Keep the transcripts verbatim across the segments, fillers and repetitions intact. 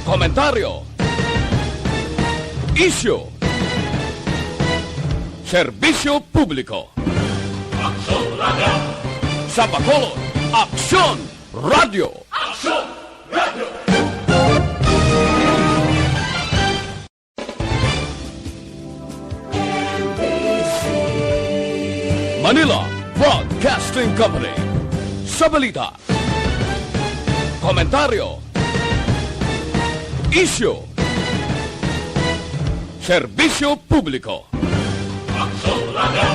Komentaryo. Isyu. Serbisyo publiko. Aksyon Radio. Sa Bacolod, Aksyon Radio. Aksyon Radio. Manila Broadcasting Company. Sa balita, komentaryo, isyu, serbisyo publiko. Aksyon Radio.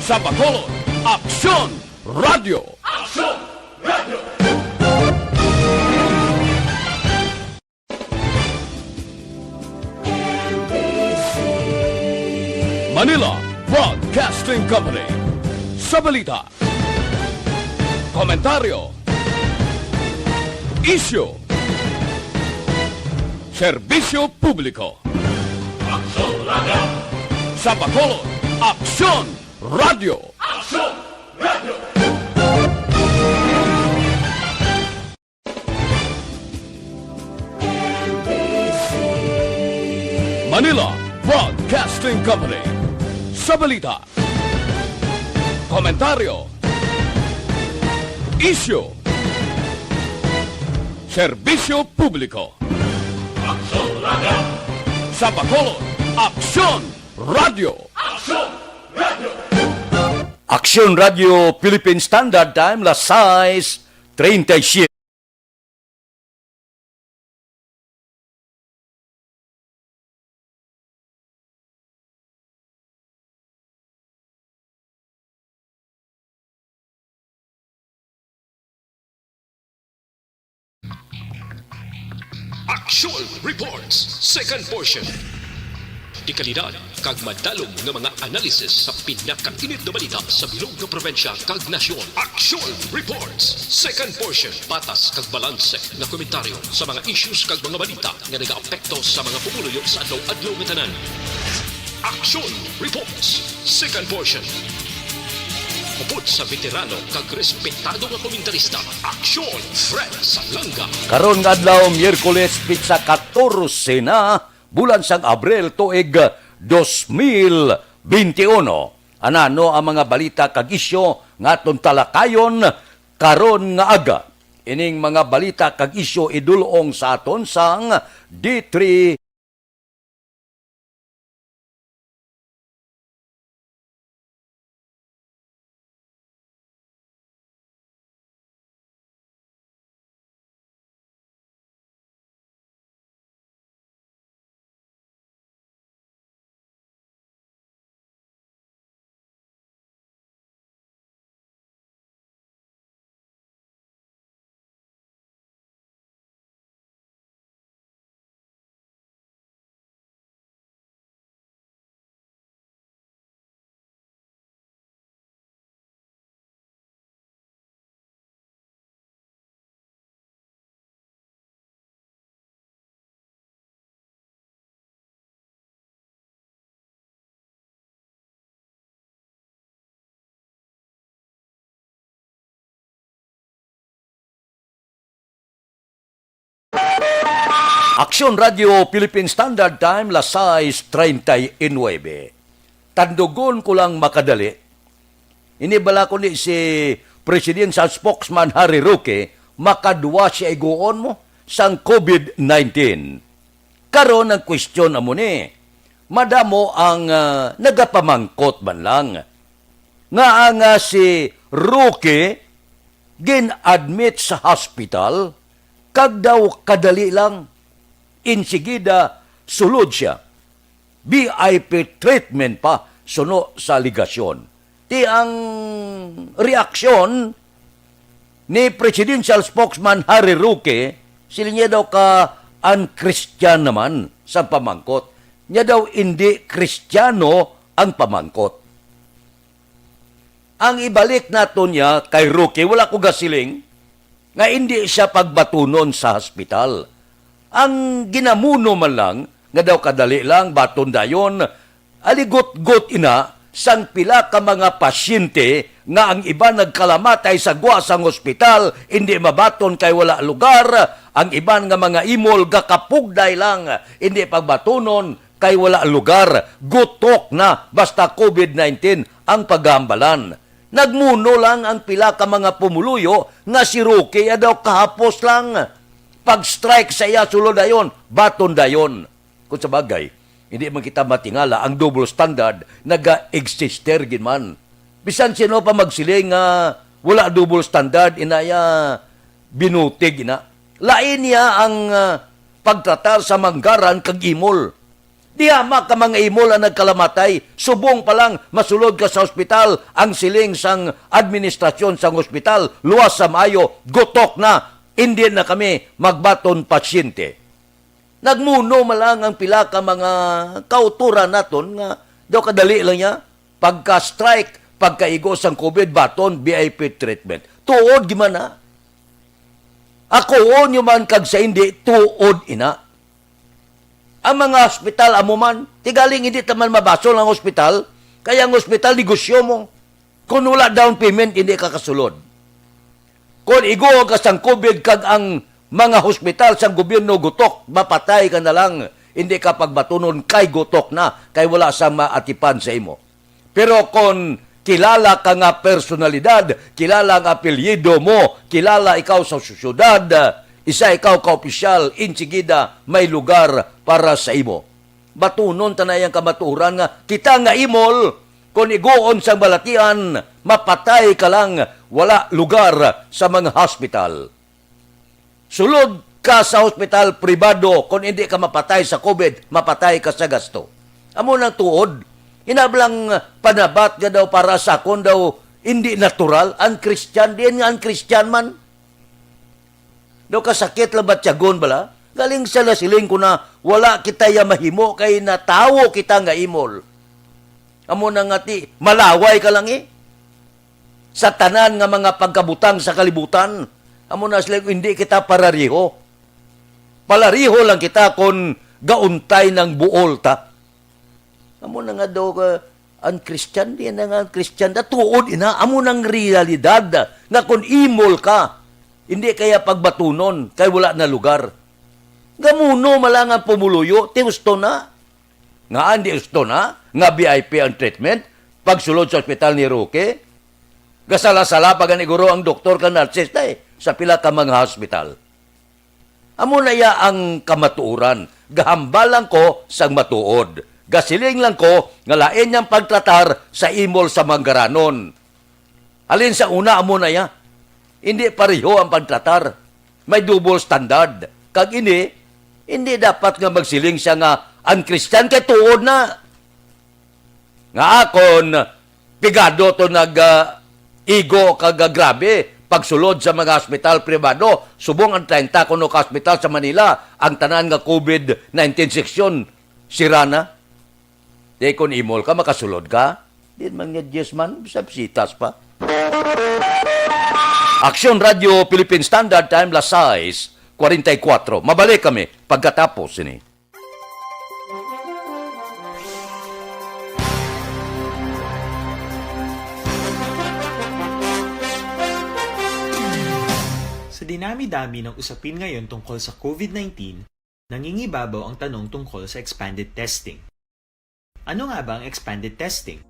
Sa Bacolod, Aksyon Radio. Aksyon Radio. Manila Broadcasting Company. Sa balita, komentaryo, isyu, serbisyo publiko. Aksyon Radio. Sa Bacolod, Aksyon Radio. Aksyon Radio. Manila Broadcasting Company. Sa balita, komentaryo, isyu, serbisyo publiko. Aksyon Radio. Sa Bacolod, Aksyon Radio. Aksyon Radio. Aksyon Radio Philippine Standard Time, las sais treinta y siete. Action Reports, second portion. Dekalidad kag madalom nga mga analisis sa pinakainit nga balita sa bilog nga probinsya kag nasyon. Action Reports, second portion. Patas kag balanse nga komentaryo sa mga issues kag mga balita nga nagaapekto sa mga pumuluyo sa adlaw-adlaw nga tanan. Action Reports, second portion. Upod sa veterano kag respetado nga komentarista, Aksyon Fred Salanga. Karon nga adlaw, Miyerkules, pitsa katorse na, bulan sang Abril, tuig dos mil benti uno. Anano ang mga balita kag isyu nga aton talakayon karon nga aga? Ining mga balita kag isyu idul-ong sa aton sang D three. Aksyon Radio Philippine Standard Time, las sais treinta y nueve. Tandugon ko lang makadali. Ini bala ko ni si Presidential Spokesman Harry Roque, makadwa siya iguon mo sang COVID nineteen. Karon ang question amo ni, madamo ang, ah, nagapamangkot man lang nga ang, ah, si Roque gin-admit sa hospital kag daw kadali lang, insigida sulod siya. V I P treatment pa suno sa alegasyon. Ti ang reaksyon ni Presidential Spokesman Harry Roque, siling niya daw ka unChristian naman sa pamangkot. Niya daw indi Kristiyano ang pamangkot. Ang ibalik nato niya kay Roque, wala ko gasiling nga indi siya pagbatunon sa hospital. Ang ginamuno man lang nga daw kadali lang baton dayon, aligutgot ina sang pila ka mga pasyente nga ang iban nagkalamatay sa gwa sang ospital, indi mabaton kay wala lugar, ang iban nga mga imol gakapugday lang, indi pagbatunon kay wala lugar, gutok na, basta covid nineteen ang paghambalan. Nagmuno lang ang pila ka mga pumuluyo nga si Roque ya daw kahapos lang. Pag-strike sa iya sulod dayon, baton dayon. Kung sa bagay, hindi man kita matingala, ang double standard naga-exister gid man. Bisan sino pa magsiling nga wala double standard, inaya binutig ina. Lain niya ang ah, pagtratar sa manggaran kag imol. Diha ma ka mga imol ang nagkalamatay, subong pa lang masulod ka sa ospital, ang siling sang administrasyon sang ospital, luwas sa maayo, gutok na, indi na kami magbaton pasyente. Nagmuno man lang ang pila ka mga kauturan naton nga daw kadali lang niya, pagka-strike, pagkaigo sang covid, baton, V I P treatment. Tuod gid man na. Ako, unyo man kag sa hindi, tuod ina. Ang mga hospital, amo man, tigaling hindi ta man mabasol ang hospital, kaya ang hospital, negosyo mo. Kung wala down payment, hindi ka kasulod. Kung iguo ka sang covid kag ang mga hospital sang gobyerno gutok, mapatay ka na lang, hindi ka pagbatunon kay gutok na, kay wala sa maatipan sa imo. Pero kung kilala ka nga personalidad, kilala ang apelyido mo, kilala ikaw sa syudad, isa ikaw ka opisyal, insigida may lugar para sa imo. Batunon ta na iyang kamatuoran nga kita nga imol, kon iguon sang balatian, mapatay ka lang, wala lugar sa mga hospital. Sulod ka sa hospital pribado, kon hindi ka mapatay sa covid, mapatay ka sa gasto. Amo nang tuod. Inablang panabat nga daw para sa akon daw hindi natural, ang Christian, diin nga ang Christian man. Daw kasakit lang batyagon bala? Galing sa nasiling ko na wala kita ya mahimo kay natawo kita nga imol. Amo na nga ti, malaway ka lang eh. Sa tanan nga mga pagkabutang sa kalibutan, amo na sila, hindi kita parariho. Palariho lang kita kon gauntay ng buol ta. Amo na nga daw ka, ang Christian, di na nga ang Christian, da tuod ina, amo nang realidad nga kon imol ka, hindi kaya pagbatunon, kay wala na lugar. Gamuno malang ang pumuluyo, ti gusto na. Nga andi gusto na, nga V I P ang treatment, pagsulod sa ospital ni Roque. Gasala-sala pa gani guro ang doktor ka nurses, tay, sa pila ka mga hospital. Amo na iya ang kamatuoran. Gahambal lang ko sang matuod. Gasiling lang ko nga lain niyang pagtratar sa imol sa manggaranon. Halin sa una, amo na iya. Hindi pareho ang pagtratar. May double standard. Kag ini, hindi dapat nga magsiling siya nga ang Christian kay tuod na. Nga akon, pigado to nag, ah, igo kag, ah, grabe pagsulod sa mga hospital pribado. Subong ang treinta kuno ka hospital sa Manila, ang tanan nga covid nineteen section, sira na. Di kon imol ka, makasulod ka. Di man nga Diyos man, bisag sitas pa. Aksyon Radio Philippine Standard Time, las sais cuarenta y cuatro. Mabalik kami pagkatapos sini. Sa dinami-dami ng usapin ngayon tungkol sa covid nineteen, nangingibabaw ang tanong tungkol sa expanded testing. Ano nga ba ang expanded testing?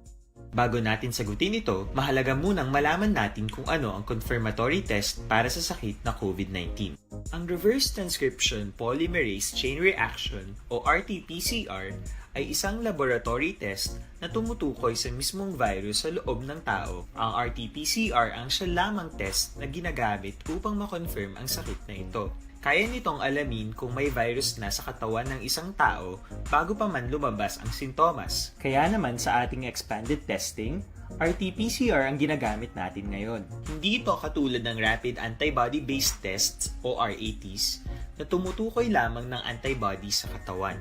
Bago natin sagutin ito, mahalaga munang malaman natin kung ano ang confirmatory test para sa sakit na covid nineteen. Ang reverse transcription polymerase chain reaction o R T P C R ay isang laboratory test na tumutukoy sa mismong virus sa loob ng tao. Ang R T P C R ang siya lamang test na ginagamit upang ma-confirm ang sakit na ito. Kaya nitong alamin kung may virus na sa katawan ng isang tao bago pa man lumabas ang sintomas. Kaya naman sa ating expanded testing, R T P C R ang ginagamit natin ngayon. Hindi ito katulad ng rapid antibody-based tests o R A Ts na tumutukoy lamang ng antibody sa katawan.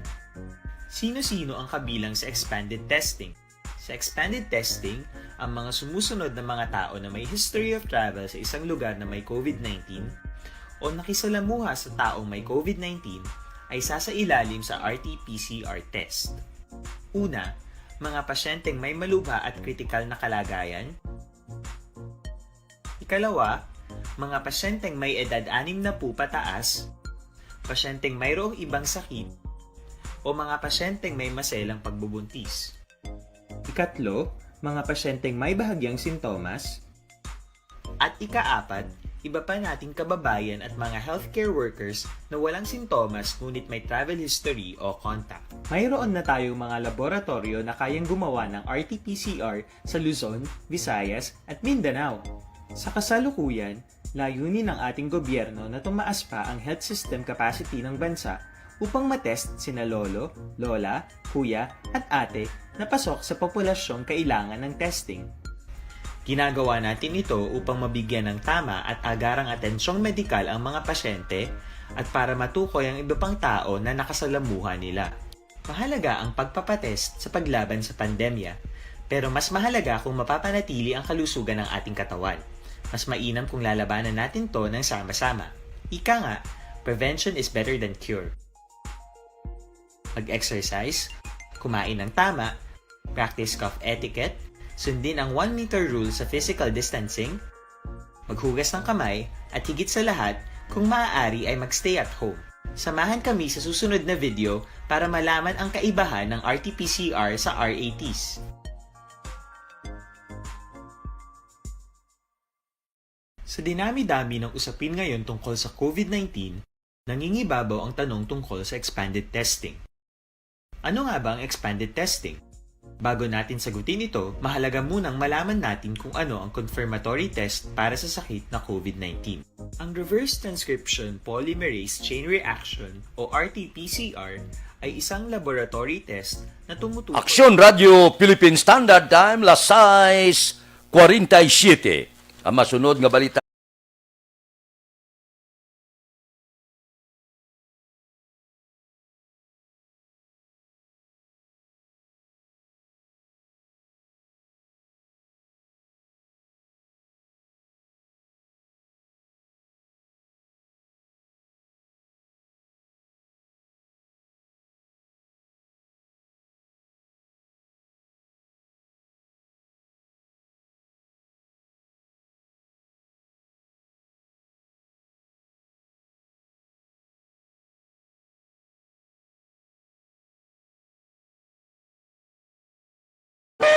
Sino-sino ang kabilang sa expanded testing? Sa expanded testing, ang mga sumusunod na mga tao na may history of travel sa isang lugar na may covid nineteen o nakisalamuha sa taong may covid nineteen ay sasailalim sa R T P C R test. Una, Mga pasyenteng may malubha at kritikal na kalagayan. Ikalawa, mga pasyenteng may edad anim na po pataas, pasyenteng mayroong ibang sakit, o mga pasyenteng may maselang pagbubuntis. Ikatlo, mga pasyenteng may bahagyang sintomas. At ikaapat, iba pa nating kababayan at mga healthcare workers na walang sintomas ngunit may travel history o contact. Mayroon na tayong mga laboratoryo na kayang gumawa ng R T P C R sa Luzon, Visayas, at Mindanao. Sa kasalukuyan, layunin ng ating gobyerno na tumaas pa ang health system capacity ng bansa upang matest sina lolo, lola, kuya, at ate na pasok sa populasyong kailangan ng testing. Ginagawa natin ito upang mabigyan ng tama at agarang atensyong medikal ang mga pasyente at para matukoy ang iba pang tao na nakasalamuha nila. Mahalaga ang pagpapatest sa paglaban sa pandemya, pero mas mahalaga kung mapapanatili ang kalusugan ng ating katawan. Mas mainam kung lalabanan natin 'to ng sama-sama. Ika nga, prevention is better than cure. Mag-exercise, kumain ng tama, practice cough etiquette, sundin ang one meter rule sa physical distancing, maghugas ng kamay, at higit sa lahat, kung maaari ay mag-stay at home. Samahan kami sa susunod na video para malaman ang kaibahan ng R T P C R sa R A Ts. Sa dinami-dami ng usapin ngayon tungkol sa COVID nineteen, nangingibabaw ang tanong tungkol sa expanded testing. Ano nga ba ang expanded testing? Bago natin sagutin ito, mahalaga munang malaman natin kung ano ang confirmatory test para sa sakit na COVID nineteen. Ang reverse transcription polymerase chain reaction o R T P C R ay isang laboratory test na tumutukoy Aksyon Radio Philippine Standard Time, las sais cuarenta y siete. Ang masunod nga balita.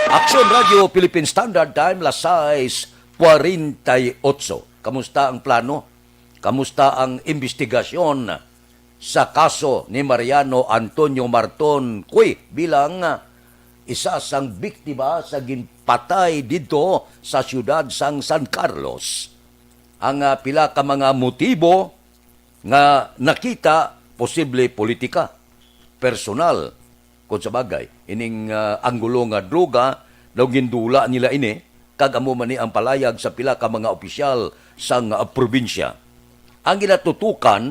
Aksyon Radio Philippine Standard Time, las sais cuarenta y ocho. Kamusta ang plano? Kamusta ang imbestigasyon sa kaso ni Mariano Antonio Marton Cui bilang isa sang biktima sa ginpatay didto sa siyudad sang San Carlos? Ang, ah, pila ka mga motibo nga nakita, posible politika, personal, kon sa bagay, ining, ah, anggulo nga droga, daw gindula nila ini, kag amo man ni ang palayag sa pila ka mga opisyal sang, ah, probinsya. Ang ginatutukan,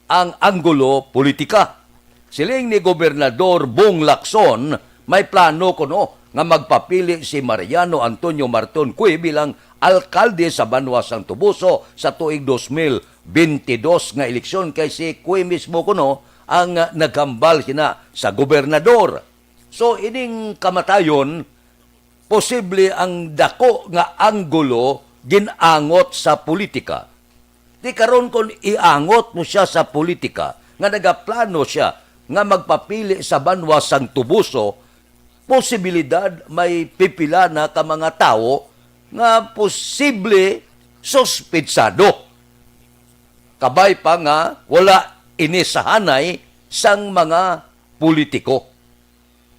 ang anggulo politika. Siling ni Gobernador Bong Lacson, may plano kuno nga magpapili si Mariano Antonio Marton Cui bilang alkalde sa banwa sang Toboso sa tuig dos mil bentidós nga eleksyon, kay si Cui mismo kuno ang, ah, naghambal sina sa gobernador. So, ining kamatayon, posible ang dako nga anggulo gin-angot sa politika. Di karon, kon iangot mo siya sa politika, nga nagaplano siya nga magpapili sa banwa sang Toboso, posibilidad may pipila na ka mga tawo nga posible suspitsado. Kabay pa nga wala ini sa hanay sang mga politiko.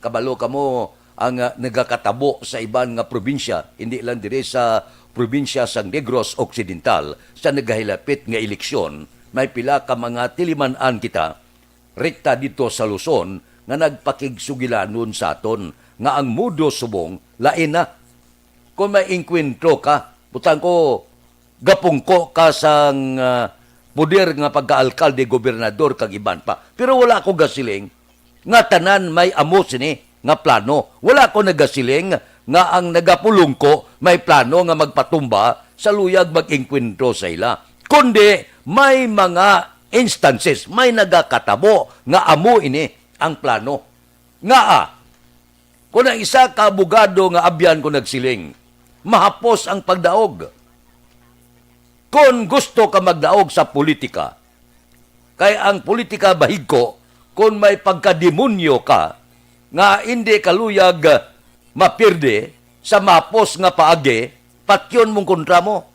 Kabalo kamo ang, ah, nagakatabo sa iban nga probinsya, hindi lang diri sa probinsya sang Negros Occidental, sa nagahilapit nga eleksyon, may pila ka mga tiliman-an kita, rekta didto sa Luzon, nga nagpakigsugilanon sa aton nga ang modo subong lain na. Kung may engkwentro ka, butang ko, gapungko ka sang, ah, poder nga pagka-alkalde, gobernador, kag iban pa. Pero wala ako gasiling nga tanan may amo sini nga plano. Wala ako nagasiling nga ang nagapulungko may plano nga magpatumba sa luyag mag-engkwentro sa ila. Kundi may mga instances, may nagakatabo nga amo ini ang plano. Ngaa? Kung ang isa ka abogado nga abyan ko nagsiling, mahapos ang pagdaog. Kon gusto ka magdaog sa politika, kay ang politika bahigko, kon may pagkademonyo ka nga indi ka luyag mapirde sa mapos nga paagi, patyon mong kontra mo.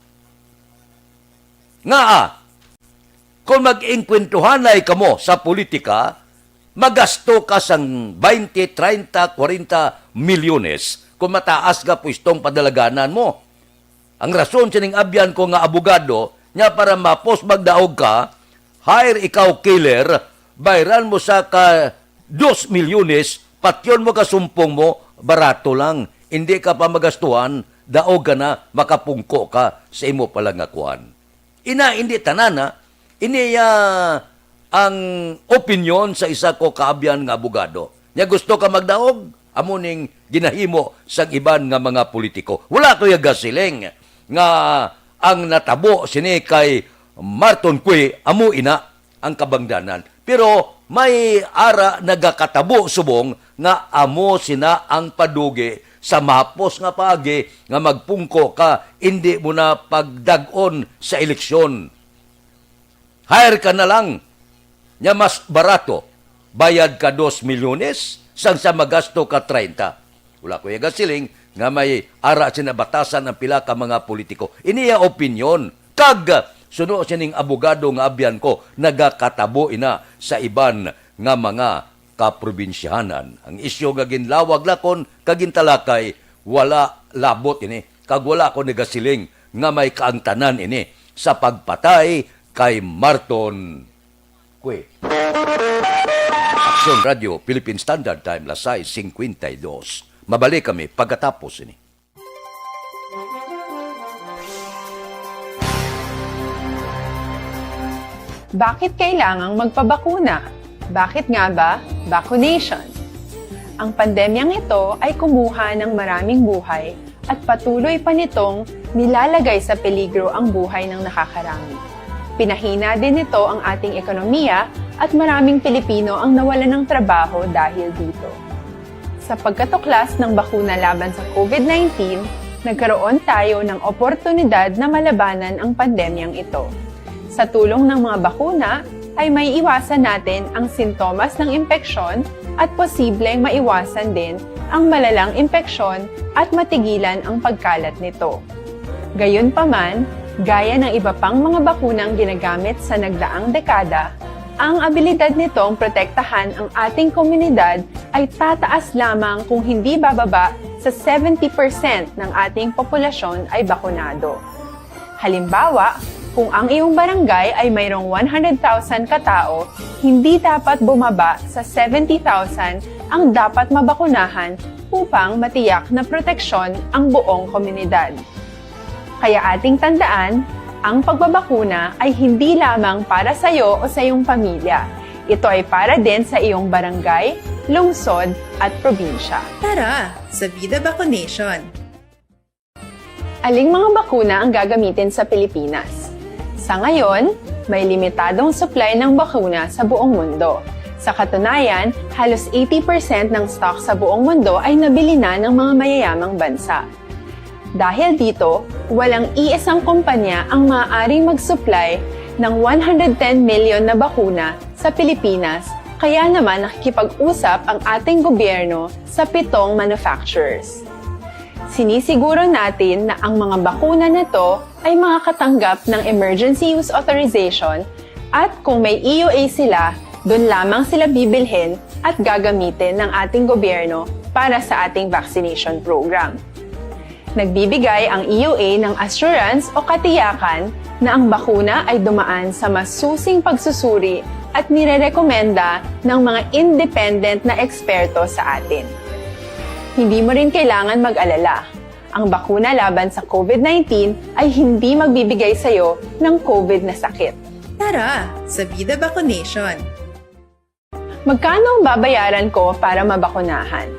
Ngaa, kung mag-engkwentuhanay kamo sa politika, magasto ka sang twenty, treinta, kwarenta milyones kung mataas nga pwestong padalaganan mo. Ang rason sining abyan ko nga abogado, nya para mapos magdaog ka, hire ikaw killer, bayran mo sa ka dos milyones, patyon mo ka sumpong mo, barato lang. Hindi ka pa magastuhan, daog ka na, makapungko ka sa imo pala nga kuan. Ina, hindi tanan, ha? Ini, ah, ang opinyon sa isa ko kaabyan nga abogado. Nya gusto ka magdaog? Amo ning ginahimo sang iban nga mga politiko. Wala ko yung gasiling nga ang natabo sini kay Marton Cue, amo ina ang kabangdanan. Pero may ara nagakatabo subong nga amo sina ang padugi sa mapos nga paagi nga magpungko ka, indi mo na pagdag-on sa eleksyon. Hire ka na lang. Nya mas barato. Bayad ka dos milyones, sang sa magasto ka treinta. Wala ko iya gasiling nga may ara sina batasan ang pila ka mga politiko. Ini iya opinyon. Kag suno sining abogado nga abyan ko, nagakatabo ina sa iban nga mga kaprobinsyahanan. Ang isyu nga ginlawag lakon kag gintalakay, wala labot ini. Kag wala ko nagasiling nga may kaangtanan ini sa pagpatay kay Marton Cue. Aksyon Radio, Philippine Standard Time, las sais cincuenta y dos. Mabalik kami pagkatapos ini. Bakit kailangang magpabakuna? Bakit nga ba vaccination? Ang pandemyang ito ay kumuha ng maraming buhay at patuloy pa nitong nilalagay sa peligro ang buhay ng nakakarami. Pinahina din nito ang ating ekonomiya at maraming Pilipino ang nawalan ng trabaho dahil dito. Sa pagkatuklas ng bakuna laban sa COVID nineteen, nagkaroon tayo ng oportunidad na malabanan ang pandemyang ito. Sa tulong ng mga bakuna, ay may iwasan natin ang sintomas ng impeksyon at posibleng maiwasan din ang malalang impeksyon at matigilan ang pagkalat nito. Gayunpaman, gaya ng iba pang mga bakunang ginagamit sa nagdaang dekada, ang abilidad nitong protektahan ang ating komunidad ay tataas lamang kung hindi bababa sa seventy percent ng ating populasyon ay bakunado. Halimbawa, kung ang iyong barangay ay mayroong one hundred thousand katao, hindi dapat bumaba sa seventy thousand ang dapat mabakunahan upang matiyak na proteksyon ang buong komunidad. Kaya ating tandaan, ang pagbabakuna ay hindi lamang para sa iyo o sa iyong pamilya. Ito ay para din sa iyong barangay, lungsod, at probinsya. Tara, sa Vida Vaccination! Aling mga bakuna ang gagamitin sa Pilipinas? Sa ngayon, may limitadong supply ng bakuna sa buong mundo. Sa katunayan, halos eighty percent ng stock sa buong mundo ay nabili na ng mga mayayamang bansa. Dahil dito, walang iisang kumpanya ang maaaring mag-supply ng one hundred ten million na bakuna sa Pilipinas, kaya naman nakikipag-usap ang ating gobyerno sa pitong manufacturers. Sinisiguro natin na ang mga bakuna na to ay makakatanggap ng emergency use authorization at kung may E U A sila, doon lamang sila bibilhin at gagamitin ng ating gobyerno para sa ating vaccination program. Nagbibigay ang E U A ng assurance o katiyakan na ang bakuna ay dumaan sa masusing pagsusuri at nirerekomenda ng mga independent na eksperto sa atin. Hindi mo rin kailangan mag-alala. Ang bakuna laban sa COVID nineteen ay hindi magbibigay sa iyo ng COVID na sakit. Tara, sa Vida Vaccination! Magkano ang babayaran ko para mabakunahan?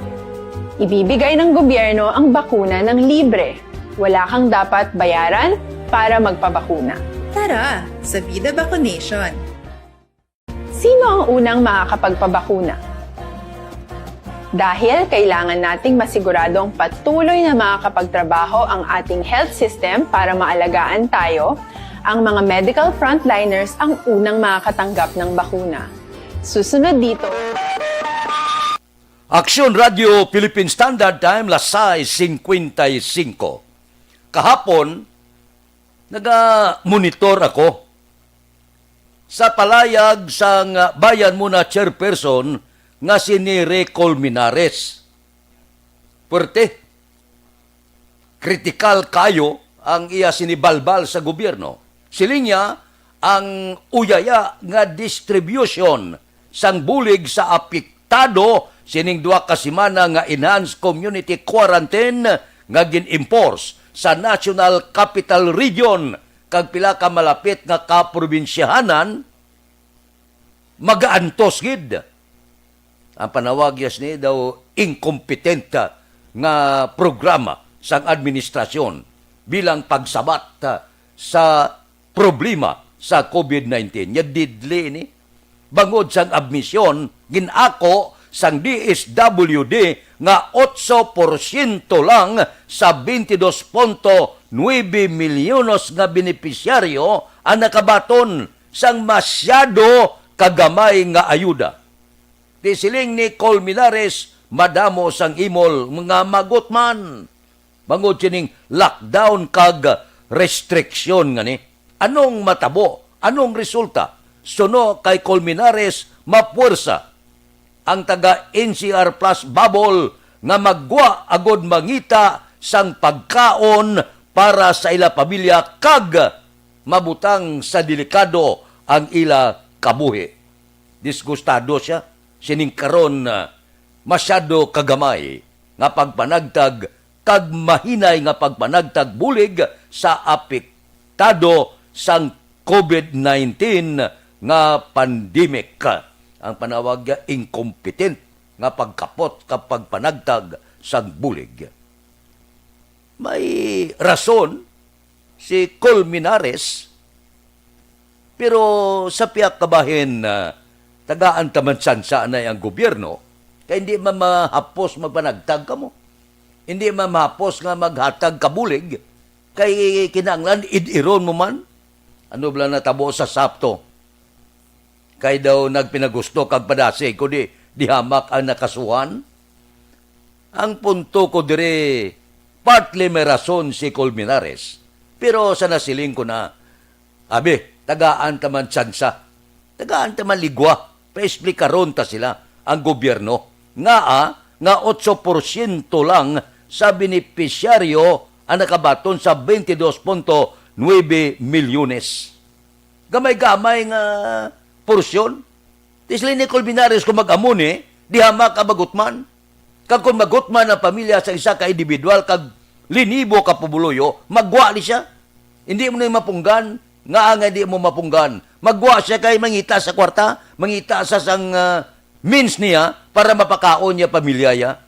Ibibigay ng gobyerno ang bakuna ng libre. Wala kang dapat bayaran para magpabakuna. Tara, sa Vida Vaccination! Sino ang unang makakapagpabakuna? Dahil kailangan nating masiguradong patuloy na makakapagtrabaho ang ating health system para maalagaan tayo, ang mga medical frontliners ang unang makakatanggap ng bakuna. Susunod dito. Aksyon Radio Philippine Standard Time, las sais cincuenta y cinco. Kahapon, naga-monitor ako sa palayag sang Bayan Muna chairperson nga si Nery Colmenares. Puwerte, kritikal kayo ang iya sinibalbal sa gobyerno. Siling niya, ang uyaya nga distribution sang bulig sa apektado sining duha ka semana nga enhanced community quarantine nga gin-enforce sa National Capital Region kag pila ka malapit nga kaprobinsyahanan, magaantos gid. Ang panawag yes ni daw incompetent nga programa sang administrasyon bilang pagsabat sa problema sa COVID nineteen. Nya deadly ni. Bangod sang admisyon, gin-ako sang D S W D nga otso porsyento lang sa twenty-dos punto nuebe milyones nga benepisyaryo ang nakabaton sang masyado kagamay nga ayuda. Di siling ni Colmenares, madamo sang imol nga magutman bangod sining lockdown kag restriksyon nga ni. Anong matabo? Anong resulta? Suno kay Colmenares, mapuwersa ang taga N C R Plus bubble nga maggwa agod mangita sang pagkaon para sa ila pamilya kag mabutang sa delikado ang ila kabuhi. Disgustado sia sining karon, ah, masyado kagamay nga pagpanagtag kag mahinay nga pagpanagtag bulig sa apektado sang COVID nineteen nga pandemic, ang panawag nga incompetent nga pagkapot kag pagpanagtag sang bulig. May rason si Colmenares, pero sa pihak ka bahin, ah, tagaan ta man tsansa anay ang gobyerno, kay hindi man mahapos magpanagtag kamo. Hindi man mahapos nga maghatag ka bulig, kay kinahanglan id-iron mo man. Ano bala natabo sa SAFTO? Kay daw nagpinagusto kag padasig, kundi di hamak ang nakasuhan? Ang punto ko diri, partly may rason si Colmenares. Pero sa nasiling ko na, abi, tagaan ta man tsansa. Tagaan ta man ligwa. Paesplikaron ta sila, ang gobyerno. Ngaa nga otso porsyento lang sa benepisyaryo ang nakabaton sa twenty-dos punto nuebe milyones. Gamay-gamay nga porsyon. Ti sila ni Colmenares kung mag-amo ni, di hamak ka magutman. Kag kung magutman ang pamilya sa isa ka individual kag linibo ka pumuluyo, magwa ni siya. Hindi mo na mapunggan. Nga nga hindi mo mapunggan. Magwa siya kay mangita sa kwarta, mangita sa sang, ah, means niya para mapakaon niya pamilya ya.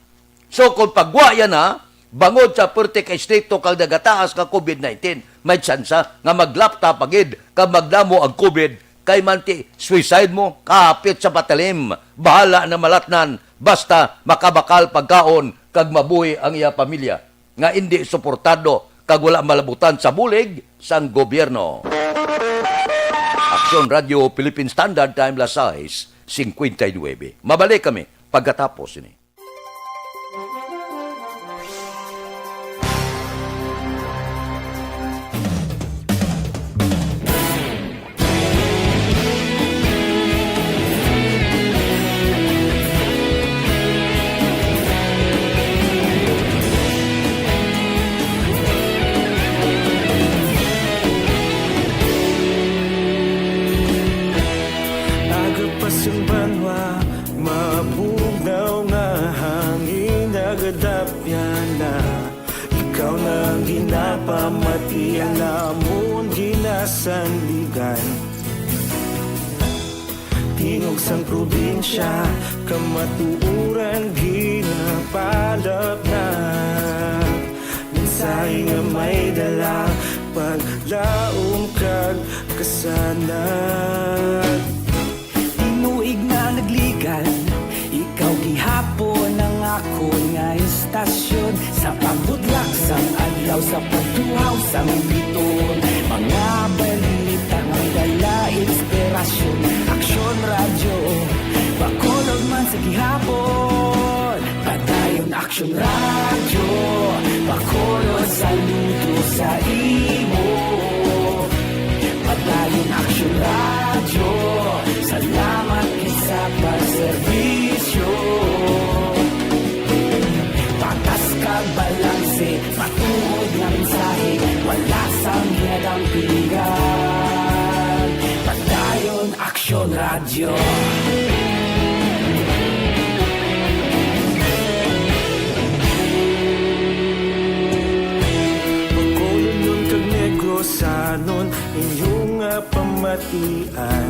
So, kung pagwa ya na, bangod sa perti ka estrikto kag nagataas nga COVID nineteen, may tsansa nga maglapta pa gid kag magdamo ang COVID kay manti suicide mo, kahapit sa patalim, bahala na malatnan, basta makabakal pagkaon kag mabuhi ang iya pamilya nga indi suportado kag wala malabutan sa bulig sang gobyerno. Aksyon Radio Philippine Standard Time, las sais cincuenta y nuebe. Mabalik kami pagkatapos ini. Aga pa sang banwa, mabugnaw nga hangin nagadapyan na. Ikaw na ang ginapamati, ang amon ginasandigan. Tingog sang probinsya, kamatuoran ginapalapnag. Mensahe nga may dala, paglaom kag kasanag. Tinuig na nagligan, ikaw gihapon ang Sa pagtuhaw sang biton, mga balita nga may dala inspirasyon. Aksyon Radyo, Bacolod man sa gihapon. Padayon Aksyon Radyo, Bacolod saludo sa imo. Padayon Aksyon Radyo, salamat gid sa pagserbisyo. Patas kag balanse, matuod nga mensahe, wala sang ginadampigan. Padayon Aksyon Radyo. Bacolodnon kag Negrosanon, inyo nga pamatian.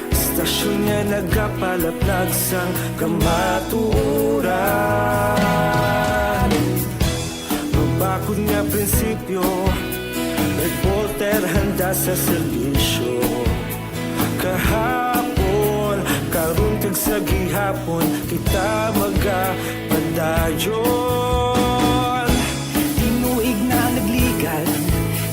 Istasyon nga nagapalaplag sang kamatuoran. Mabakod nga prinsipyo, reporter handa sa serbisyo. Kahapon, karon kag sa gihapon, kita magapadayon. Tinuig na nagligad,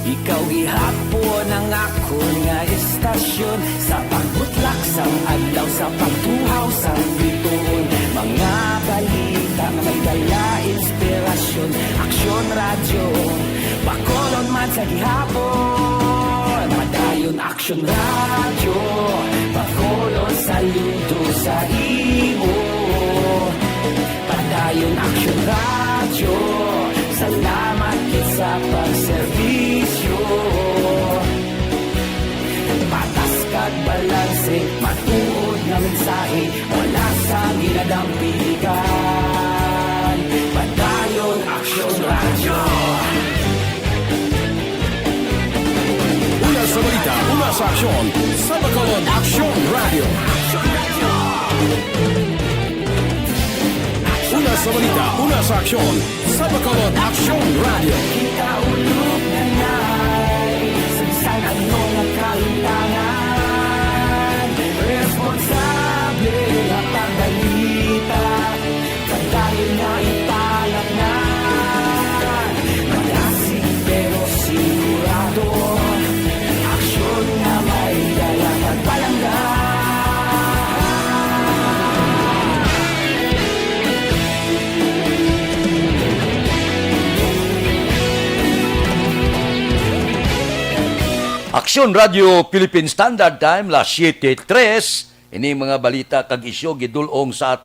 ikaw gihapon ang akon nga istasyon. Sa pagbutlak sang adlaw, sa pagtuhaw sang bituon, mga balita nga may dala inspirasyon. Aksyon Radyo, Bacolod man sa gihapon. Padayon Aksyon Radyo, Bacolod saludo sa imo. Padayon Aksyon Radyo, salamat gid sa pagserbisyo. Patas kag balanse, matuod nga mensahe, wala sang ginadampigan. Padayon Aksyon Radyo. Una sa balita, una sa aksyon, sa Bacolod Aksyon Radyo. Una sa balita, una sa aksyon, sa Bacolod Aksyon Radyo. Kita ulog na nay, sa bisan ano nga kahimtangan, responsable nga pagbalita. Padayon nga ipalatnan, malasig pero sigurado. Aksyon nga may dala kag palangga. Aksyon Radyo Philippine Standard Time, las siete tres. Ini mga balita kag isyu gidul-ong sa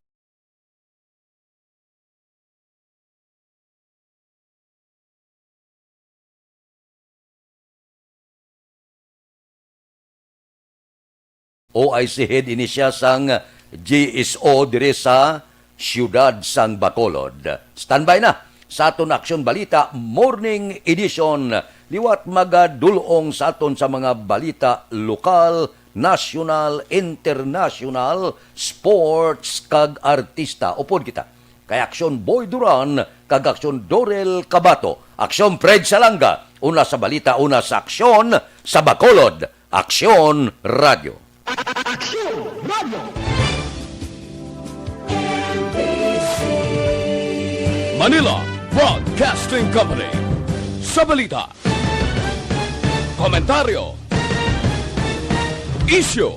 O I C head ini siya sang G S O diri sa siyudad sang Bacolod. Standby na sa aton Aksyon Balita Morning Edition. Liwat magadul-ong sa aton sa mga balita lokal, nasyonal, internasyonal, sports, kag artista. Upod kita kay Aksyon Boy Duran kag Aksyon Dorel Cabato. Aksyon Fred Salanga, una sa balita, una sa aksyon, sa Bacolod. Aksyon Radyo. Aksyon Radyo. Manila Broadcasting Company. Sa balita, komentaryo, isyu,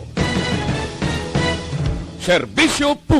serbisyo